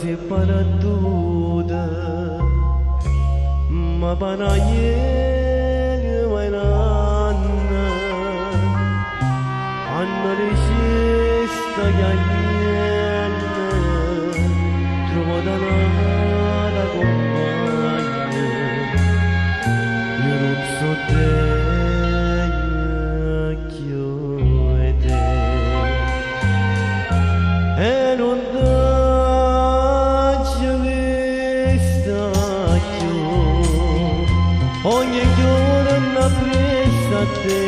Si perduta, ma para ieri mai nanna, Anna resista iena, trovata nata compagna, io non so te chiù e te. E non t'aggio vista più, ogni giorno appresso a te.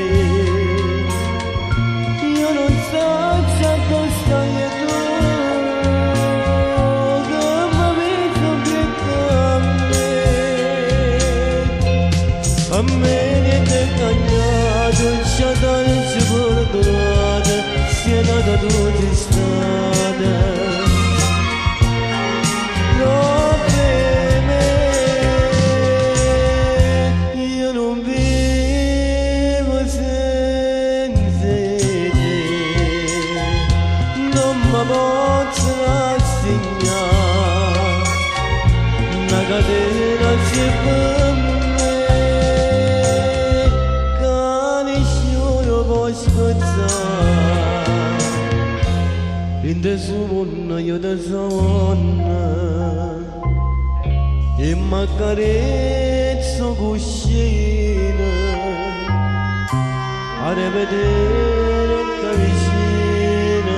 Io non saccio dove stai tu, che mi vedo pietà a me. A me niente è cagnato, c'è tanto perdonato, sei nata tu di strada. Troppe me, io non vivo senza te, non mi posso rassegnare, una catena c'è per me, che nessuno può spezzare. In te su io te sogno e m'accarezzo cuscino a rivedere da vicino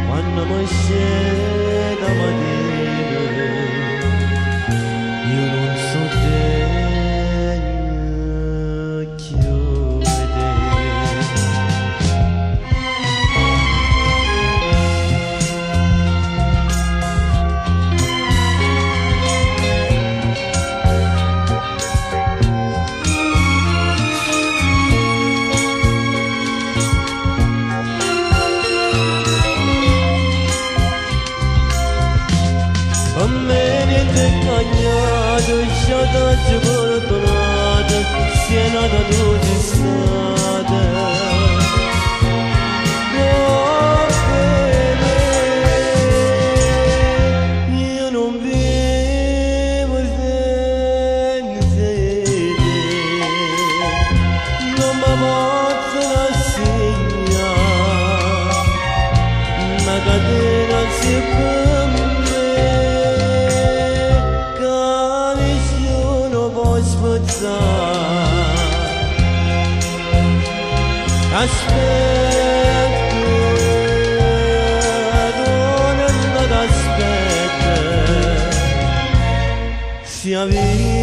quando mi scende mattina. Io non so te chiù te. A me niente è cagnato, c'è tanto perdonato, sei nata tu di strada. Troppe me, io non vivo senza te, non mi posso rassegnare, una catena c'è per me, che nessuno può spezzare. Aspetto, non t'aspetto, sia viva.